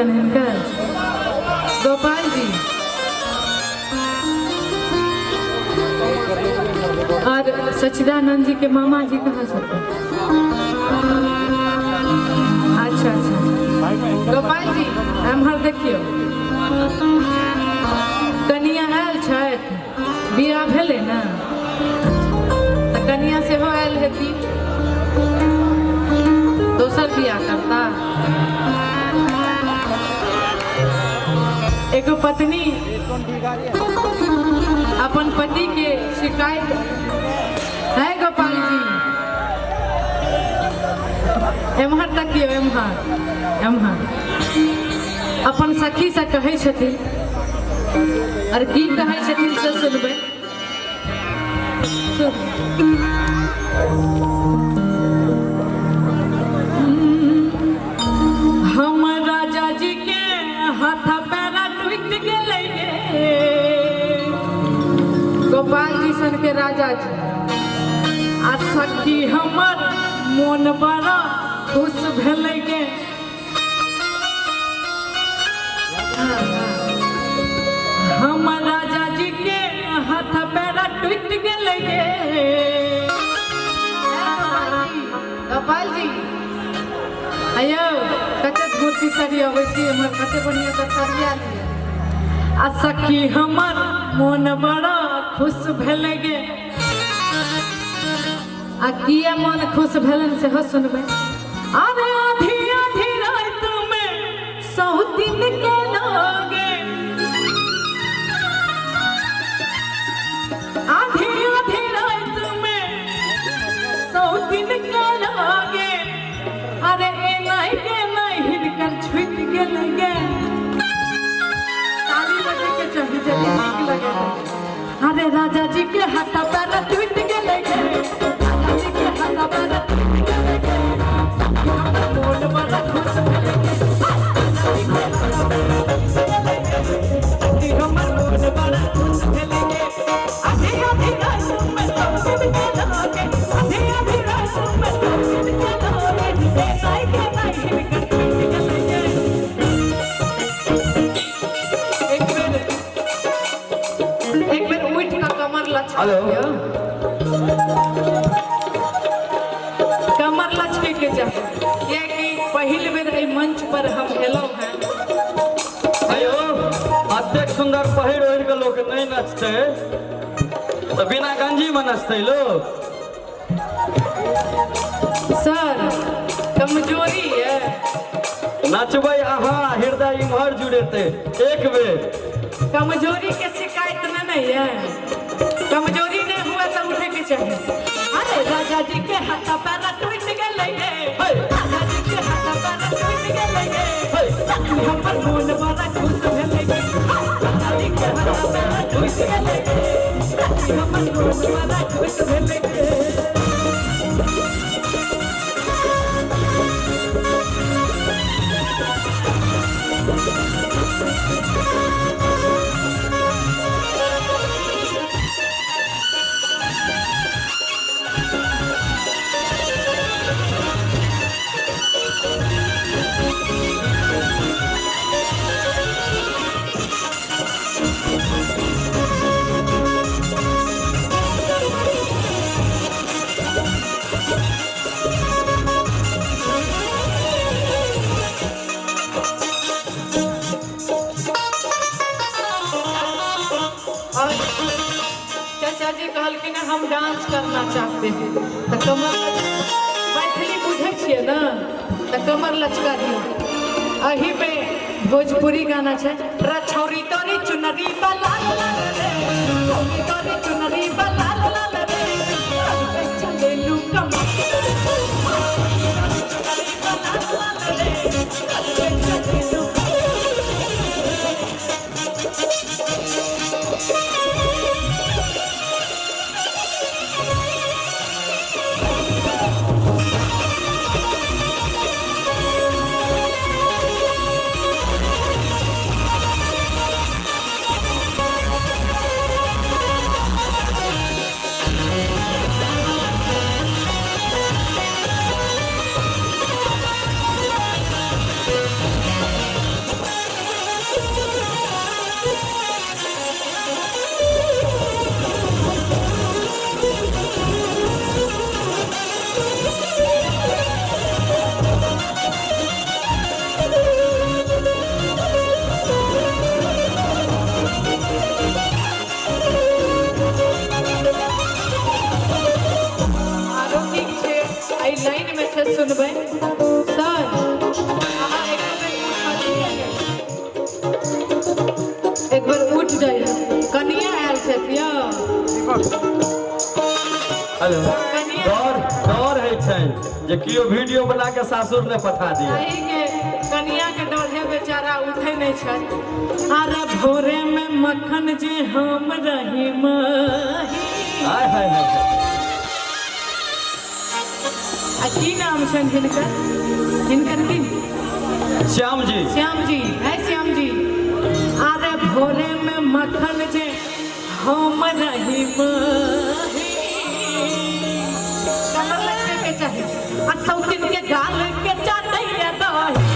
छनि हिनकर? गोपाल जी और सच्चिदानंद जी के मामा जी कहाँ छथिन? अच्छा अच्छा, गोपाल जी एम्हर देखियौ, कनिया आयल छथि, बियाह भेलै ने, तऽ कनिया सेहो आयल हेती, दोसर बियाह करता। एगो पत्नी अपन पति के शिकायत है। गोपाल जी एम्हर तकियौ, एम्हर एम्हर। अपन सखी से कहै छथिन, और की कहै छथिन से सुनबै। हम राजा जी के हाथ पैरा टूट गेलै गे। गोपाल जी सन के राजा जी आ सखी हमर मोन बड़ा खुश भेलै गे। हम राजा जी के हाथ पैरा टूट गेलै गे। गोपाल जी अयो कते धोती साड़ी अबै छी हमर, कते बढ़िया तऽ सरिया लिअ। आ सखी हमर मोन बड़ा खुश भेलै गे। आ किया मन खुश भेलन सेहो सुनबै। अरे आधी आधी रात में सौतिन के लोगे, आधी आधी रात में सौतिन के लोगे, अरे ए नहीं के नहीं हिनकर छूट गेल गे। ताली बजे के चाही जल्दी नीक लगे। अरे राजा जी के हाथ पैर टूट गेल गे, राजा जी के हाथ पैर टूट गेल गे, सखी हमर मोन बड़ा खुश भेल गे। राजा जी के हाथ पैर टूट गेल गे, सखी हमर मोन बड़ा खुश भेल गे। आधी आधी रात में सौतिन के लोगे, आधी आधी रात में सौतिन के लोगे, ए नाई के नाई हिनकर टूट गेल गे। एक बेर एक बेर उठि कऽ कमर लचका हेलो। दियौ, कमर लचके के चाही, कियाकि पहिल बेर एहि मंच पर हम एलहुँ हेँ। अयो अतेक सुंदर पहिर ओढ़ि कऽ लोक नहि नचतै तऽ बिना गंजी मे नचतै लोक? सर कमजोरी है। नचबै अहाँ, हृदय इम्हर जुड़ेतै एक बेर। कमजोरी के शिकायत न नहीं है, कमजोरी नहीं हुआ तो उठे के चाहिए। अरे राजा जी के हाथ पैर टूट गेलै गे, राजा जी के हाथ पैर टूट गेलै गे, सखी हमर मोन बड़ा खुश भेलै गे। राजा जी के हाथ पैर टूट गेलै गे, सखी हमर मोन बड़ा खुश भेलै गे। और चाचा जी कहलखिन हम डांस करना चाहते हैं, तऽ कमर, मैथिली बुझै छियै ने, तऽ कमर लचका दियौ। एहिमे भोजपुरी गाना छै। रछौरी तोरी चुनरी बा लाल लाल रे, छौरी तोरी चुनरी बा लाल लाल रे, चलेलू कमर, चुनरी बा लाल लाल रे, चलेलू। सर, अहाँ एक बेर उठलियै ने? एक बेर उठ जाइए। कनिया आयल छथि यौ। हेलो। कनिया। डर डर होइ छनि जे केओ वीडियो बना के सासुर ने पठा दिए। सही के कनिया के डर है, बेचारा उठे नहीं छथि। अरे भोरे में मक्खन जे हम रही माही। हाय हाय हाय। आ की नाम छनि हिनकर? हिनकर की? श्याम जी। श्याम जी है, श्याम जी। अरे भोरे में मक्खन जे हम रही माही, कमर लचके के चाही, आ सौतिन के गाल के चाटैया दही।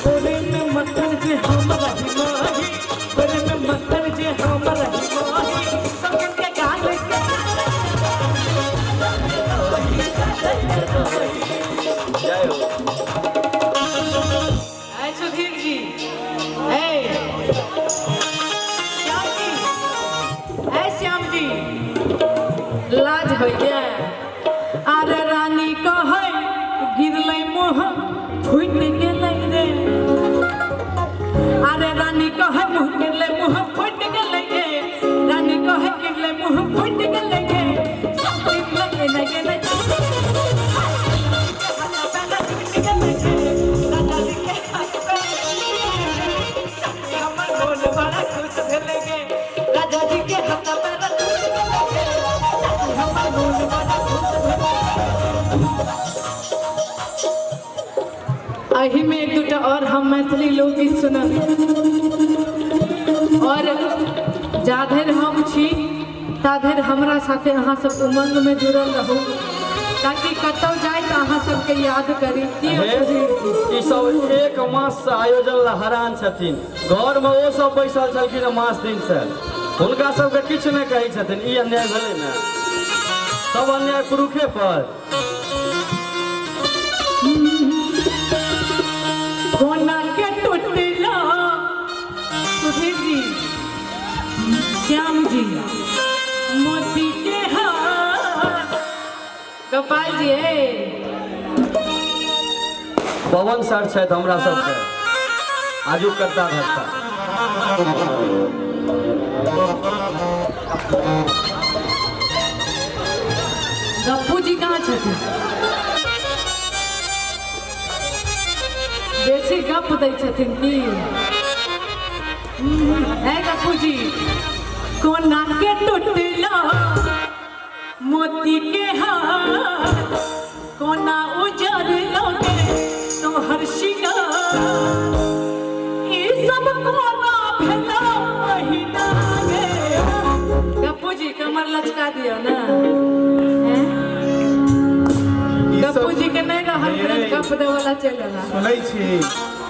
भोरे में मक्खन जे हम रही माही, भोरे में मक्खन जे हम रही माही, सौतिन के गाल के जय हो। ऐ सुधीर जी, ऐ श्याम जी, ऐ श्याम जी, लाज होइया। अरे रानी कहै गिरलै मुँह फूटि गेलै रे। अरे रानी कहै मुँह गिरलै, मुँह फूटि गेलै गे। रानी कहै गिरलै, मुँह फूटि गेलै गे। सब गिरलै ने गेलै, राजा जी के हाथ पैर टूट गेलै गे, हमर मोन बड़ा खुश भेलै। एही में एक दूटा और हम मैथिली लोकगीत सुनब और जाधरि हम छी ताधरि हमरा साथे अहाँ सब उमंग में जुड़ल रहू, ताकि कतौ जाए तऽ अहाँ सबके याद करी की। हे, सुधीर जी। ई सब एक मास से आयोजन ला हैरान छथिन। घर में ओ सब बैसल छलखिन मास दिन से, हुनका सबके किछु नहि कहै छथिन। ई अन्याय भेलै ने? सब अन्याय पुरुषे पर। कोना के टूटला सुधीर जी, श्याम जी, मोती के हार, गोपाल जी, ए पवन सर छथि हमरा सबके आजुक करता धरता। गप्पू जी कहाँ छथिन? बेसी गप दै छथिन की है गप्पू जी? कोना के टूटला मोती के हार, कोना उजर लोगे तोहर शिकार, ई सब कोना भेला पहिना गे? गप्पू जी, कमर लचका दियौ ने, हैं? ई गप्पू सब जी के नहीं रहल, तुरंत गप देवला चलि एला। सुनै छी,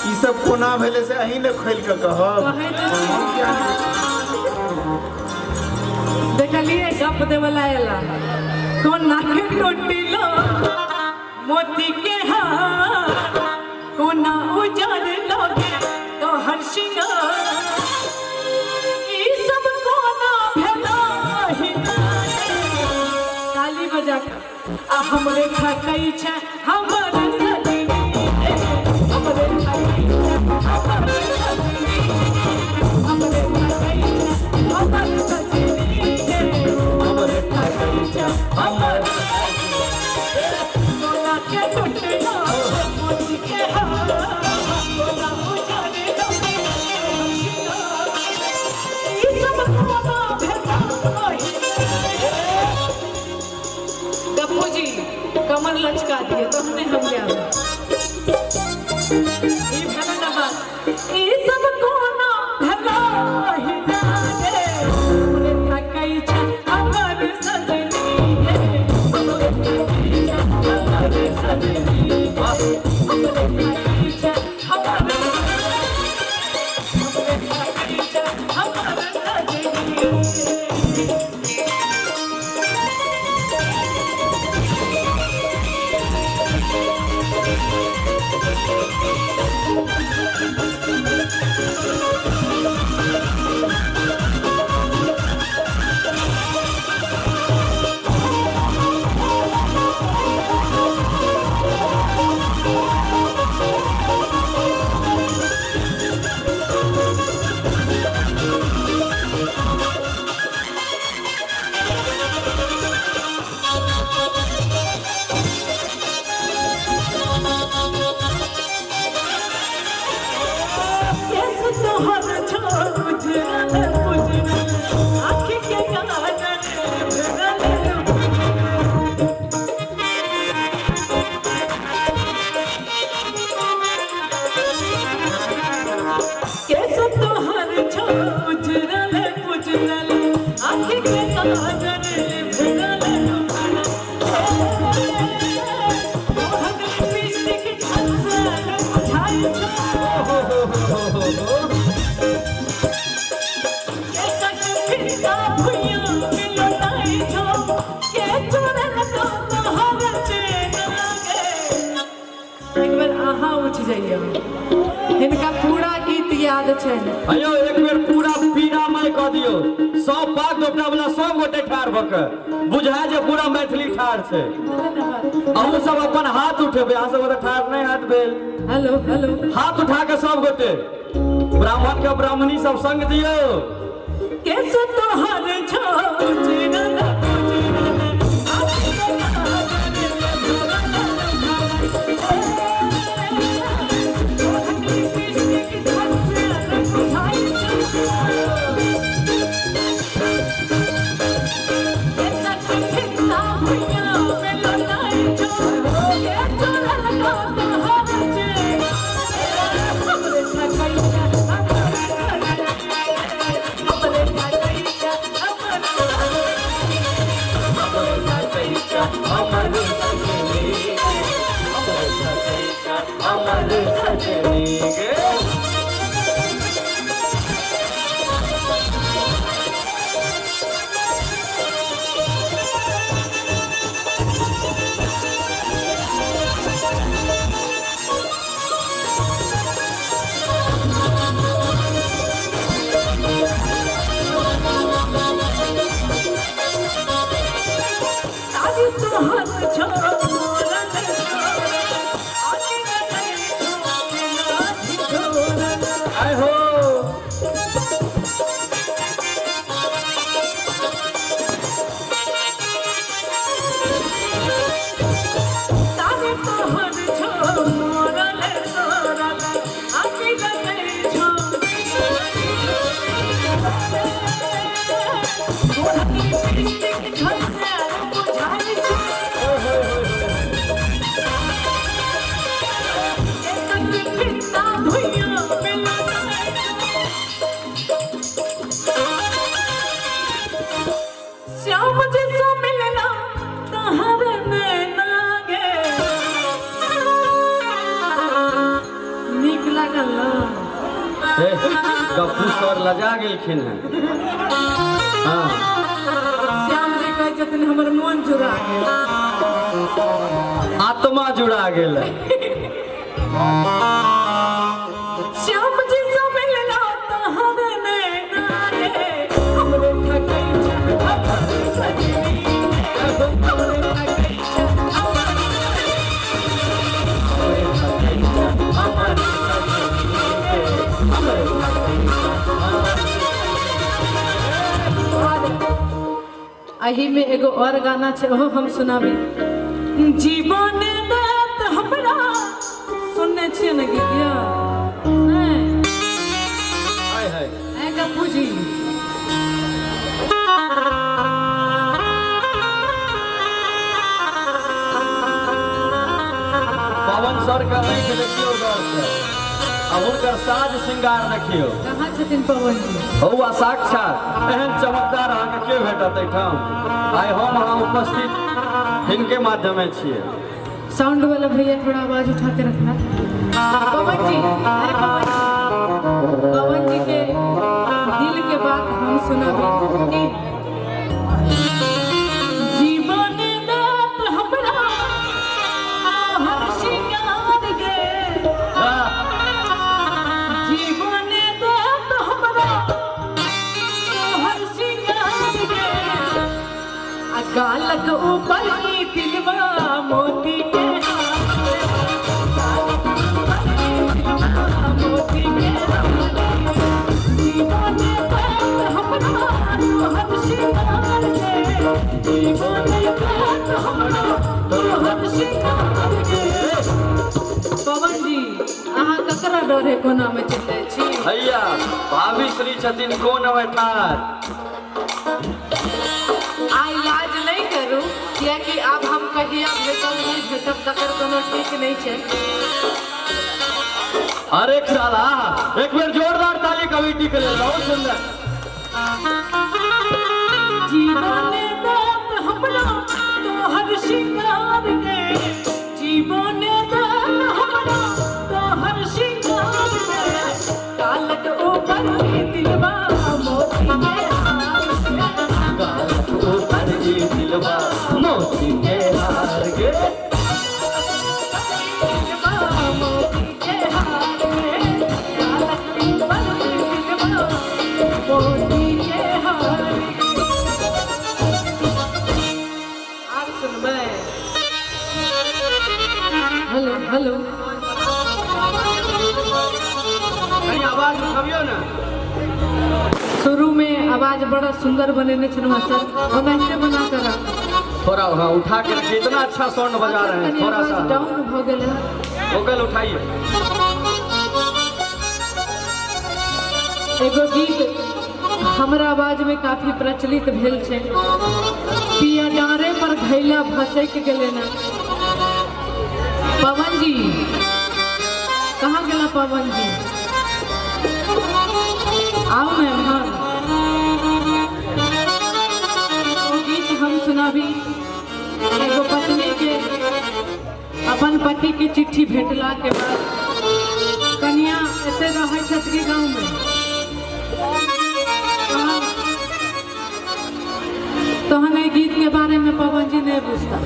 ई सब कोना भेलै से अहीं ने खोलि कऽ कहब। कहै तऽ छी। देखलिए, गप देवला एला। कोना के टूटलो मोती के हार, कोना उजर लोगे तोहर सिंगार, ई सब कोना भेला हिना? ताली बजा कऽ। आ हमरे खकै छै हमर सजनी, हमरे खकै छै हमर सजनी, हमरे खकै छै हमर सजनी, हमरे खकै छै हमर। कोना के टूटलो मोती के हार, कोना उजर लोगे तोहर सिंगार, ई सब कोना भेला? गप्पू जी, कमर लचका दिए तहने हम गायब। ई भेलै ना बात? ई सब कोना भेला हिना गे? हमरे थकै छै हमर सजनी गे, हमरे थकै छै हमर सजनी, हमरे थकै छै हमर, हमरे थकै छै हमर सजनी। केस तोहर छो उजरल उजरल, आँखि के काजर भरल। केस तोहर छो उजरल उजरल, आँखि के काजर भरल भरल। मोहक लिपस्टिक झसल बुझाइ छो। हो हो हो हो हो। के सक फिरका भुइयाँ मिलताई छो, के चोरल तो तोहर चेन लागे। एक बेर अहाँ उठि जइयौ, हिनका पूरा गीत याद छनि। अयो एक बेर पूरा पीड़ामय कऽ दियौ, सब पाग दोपटा वाला सब गोटे ठाढ़ भऽ कऽ बुझाय जे पूरा मैथिली ठाढ़ छै। अहूँ सब अपन हाथ उठेबै, अहाँ सब गोटे ठाढ़ नहि हाथ भेल। हेलो हेलो, हाथ उठा कऽ सब गोटे ब्राह्मण के ब्राह्मणी सब संग दियौ। केस तोहर छो उजरल उजरल, आँखि के काजर भरल भरल। मोहक लिपस्टिक झसल बुझाइ छो। के सक फिरका भुइयाँ मिलताई छो, के चोरल तो तोहर चेन। हमरे ठकैया हमरे ठकैया हमरे ठकैया हमर सजनी गे। सारी तोहर छो मोरल आखि लगै छो बिना ठिठोरल। आय हो। सारी तोहर छो मोरल सोरल, आखि लगै छो मोहक लिपस्टिक झसल बुझाइ छो। के सक फिरता भुइयाँ मिलताई छो। श्याम जैसा मिलना तहर नैना गे। नीक लागल ना? हे, गप्पू सर लजा गेलखिन हेँ। हाँ। श्याम जी कहै छथिन हमर मोन जुड़ा गेल। आत्मा जुड़ा गेल। श्याम जैसा मिलना तहर नैना गे, हमरे ठकैया हमर सजनी गे, हमरे ठकैया हमर एही में एगो और गाना छै, ओहो हम सुनाबी। जीवन दत हमरा, सुनने छियै ने गीतिया? नहि? हाय हाय। ऐ गप्पू जी, पवन सर के आँखि देखियौ गौर से आ हुनकर साज श्रृंगार देखियौ। कहाँ छथिन पवन जी? हौआ साक्षात एहन चमकदार अहाँके के भेटत एहिठाम? आइ हम अहाँ उपस्थित हिनके माध्यमे छियै। साउंड वाला भैया, थोड़ा आवाज उठा के रखना। पवन जी, अरे पवन जी, पवन जी के दिल के बात हम सुनाबी कि जीवन दात हमरा हर श्रृंगार गे, जीवन दात गालक ऊपर ई तिलवा मोती के हार। गालक ऊपर ई तिलवा मोती के हार। जीवन पैत हमरा तोहर शिकार के, जीवन पैत हमरा तोहर शिकार के। पवन जी, अहाँ ककरा डरे कोना में चलि जाइ छी? भैया भाभी श्री छथिन कोन हवे ठार। आ इलाज नहि करू, कियाकि आब हम कहिया भेटब नहि भेटब तकर कोनो ठीक नहि छै। हर एक साल हाँ, एक बेर जोरदार ताली कमेटी के लेल, बहुत सुंदर। जीवन दात हमरा तोहर श्रृंगार के, जीवन दात हमरा तोहर श्रृंगार के, कालक ऊपर ई दिलवा मोती के हार। गालक ऊपर ई दिलवा मोती के हार गे। दिलवा मोती के हार गे, कालक ऊपर ई दिलवा मोती के हार गे। आब सुनबै। हेलो हेलो, कहीं आवाज उठबियौ ने। शुरू में आवाज बड़ा सुंदर बनेने छलहुँ सर, ओनाहिते बना कर राखू। थोड़ा हाँ उठा के रखिए, इतना अच्छा साउंड बजा रहे हैं, कनी थोड़ा आवाज सा डाउन भऽ गेल है। वोकल उठाइए। एगो गीत हमरा आवाज में काफी प्रचलित भेल छै, पिया डाँरे पर घैला भसैक गेलै ना। पवन जी कहाँ गेला? पवन जी आओ ना। हाँ, ओ गीत हम सुनाबी। एगो पत्नी के अपन पति के चिट्ठी भेटला के बाद, कनिया एते रहै छथि गाँव में, तहन एहि गीत के बारे में पवन जी नहीं बुझता,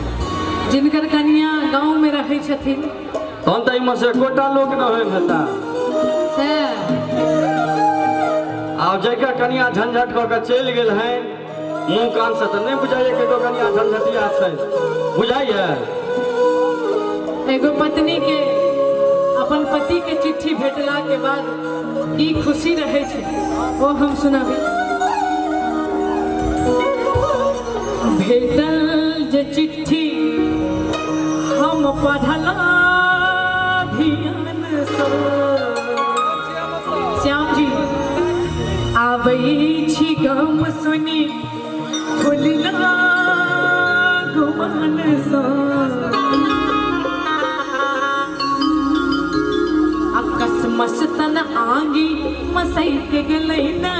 जिनकर कनिया गाँव में रहै छथिन। तहन तऽ एहिमे से एकोटा लोक न होय हेता। से आब जकर कनिया झंझट कऽ के चलि गेल हैं, मुँह कान से तऽ नहि बुझाइए ककरो कनिया झंझटिया छै, बुझाइए? एगो पत्नी के अपन पति के चिट्ठी भेटला के बाद की खुशी रहै छै, ओ हम सुनाबी। भेटल जे चिट्ठी हम पढ़ला ध्यान सँ, श्याम जी आबै छी गाम सुनी खुलला गुमान सँ, अकस्मस तन आंगी मसैक गेलै ना।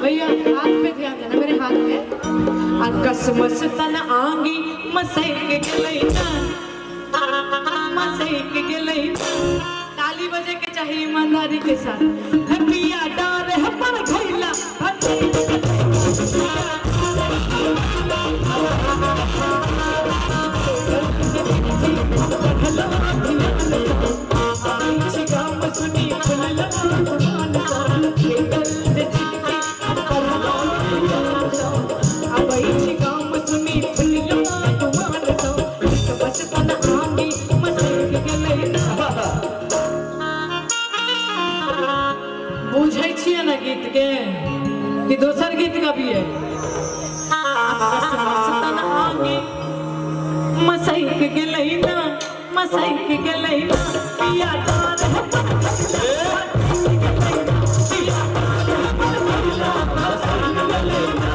भैया हाथ पे ध्यान देना, मेरे हाथ पे। अकस्मस तन आंगी मसैक गेलै ना, मसैक गेलै ना। ताली बजे के चाहिए ईमानदारी के साथ। हे पिया डार है पर घैला भसैक गेलै ना। बुझै छियै ने गीत के कि दोसर गीत गबियै? मसैक गेलै ना, मसैक गेलै ना, पिया डार है पर पिया डार है पर घैला भसैक गेलै ना।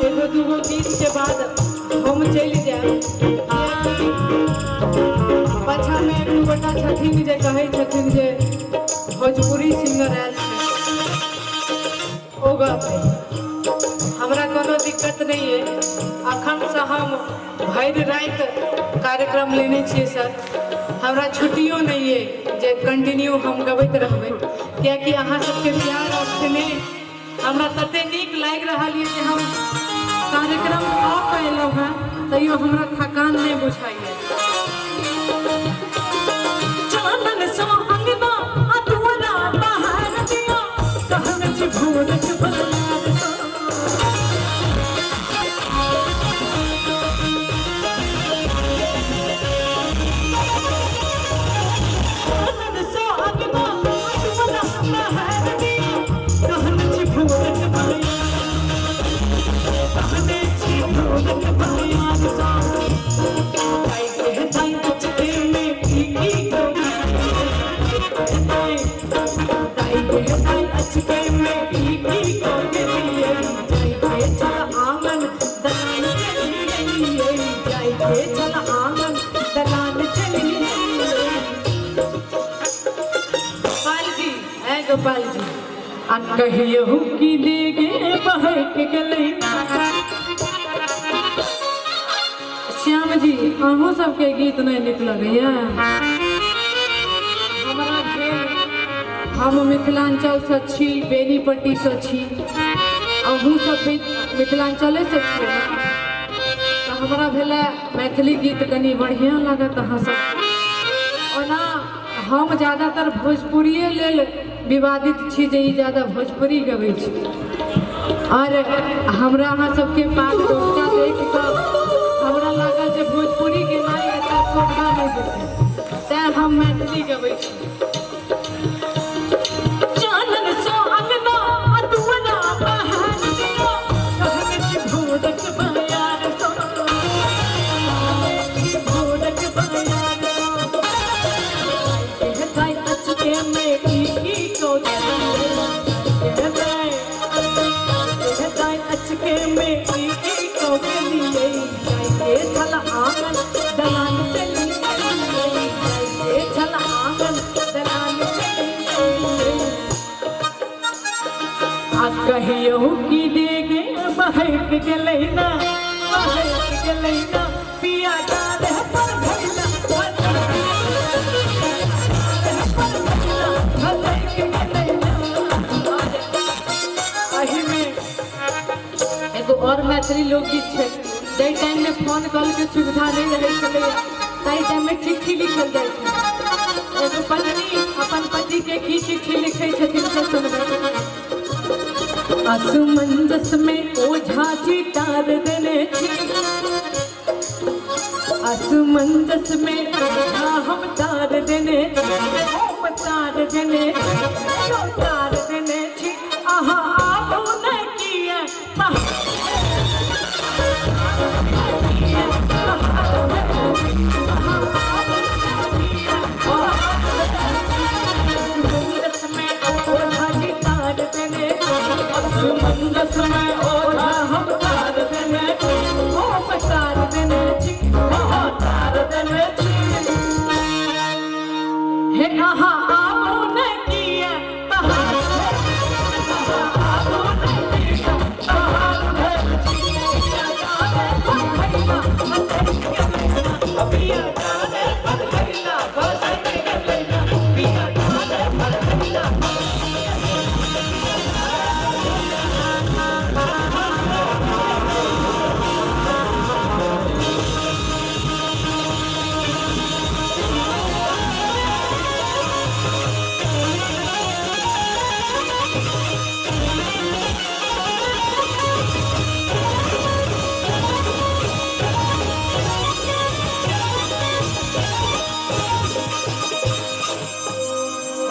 एगो दूगो गीत के बाद हम चलि जायब, कियाकि पाछामे एक दू गोटा छथिन जे कहै छथिन जे भोजपुरी सिंगर आयल छै। ओ गतै। हमरा कोनो दिक्कत नहि अइ। अखनसँ हम भरि राति कार्यक्रम लेने छियै सर, हमरा छुट्टियो नहि अइ जे कंटिन्यू हम गबैत रहबै, कियाकि अहाँ सबके प्यार और स्नेह हमरा तते नीक लागि रहल यऽ जे हम कार्यक्रम कऽ कऽ एलहुँ हेँ तैयो हमरा थकान नहि बुझाइए। चानन सो अंगना अतुअरा बाहर दिया कहन छी भोरक बयार सो। चानन सो अंगना अतुअरा बाहर दिया कहन छी भोरक बयार, कहन छी भोरक बयार सो। ताई के ताई अचके में की की को ताई, ताई के ताई अचके में की की को दिए, जाई के चल आंगन दलान चली गई, जाई के चल आंगन दलान चली गई। गोपाल जी, ऐ गोपाल जी, आ कहियहु की देगे बहक गेलै। श्याम जी, अहूँ सबके गीत नहि नीक लगैया? हमरा भेल हम मिथिलाञ्चलसँ छी, बेनीपट्टीसँ छी, अहूँ सब मिथिलाञ्चलेसँ छियै ने, तऽ हमरा भेलै मैथिली गीत कनि बढ़िआँ लागत अहाँ सब। ओना हम ज़्यादातर भोजपुरिये लेल विवादित छी जे ई ज़्यादा भोजपुरी गबै छी, और हमरा अहाँ सबके पाग डोपटा देख कऽ हमरा लागल जे भोजपुरी गेनाइ एतऽ शोभा नहि देतै, तेँ हम मैथिली गबै छी। चानन सो अंगना अतुअरा बहार दिया कहन छी भोरक बयार सो, छी भोरक बयार सो। कहताई अचके में की की को कहताई, कहताई अचके में की की को लिए, जाई के छल आंगन दलान चली गई, जाई के छल आंगन दलान चली गई। आ कहियो की देगे बहक गेलै ना, बहक गेलै ना, पिया डाले पर भैला, बहक गेलै ना। एहिमे एगो और मैथिली लोकगीत छै। जाहि टाइममे फोन कॉल के सुविधा नहि रहै छलैया ताहि टाइममे चिट्ठी लिखल जाइ छै। एगो पत्नी अपन पति के की चिट्ठी लिखै छथिन से सुनबै। असमंजस में ओझा जी तार देने छी, असमंजस में ओझा हम तार देने छी, हम तार देने छी, तार देने छी, अहाँ आबू ने किया। असमंजस में ओझा जी तार देने छी, असमंजस में ओझा हम तार देने छी, हम तार देने छी, हम तार देने छी, हे अहाँ आबू ने किया, आबू ने किया, पिया जाने पर भैला, बसक गेलै ना, पिया जाने पर भैला।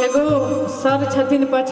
एगो सर छथिन।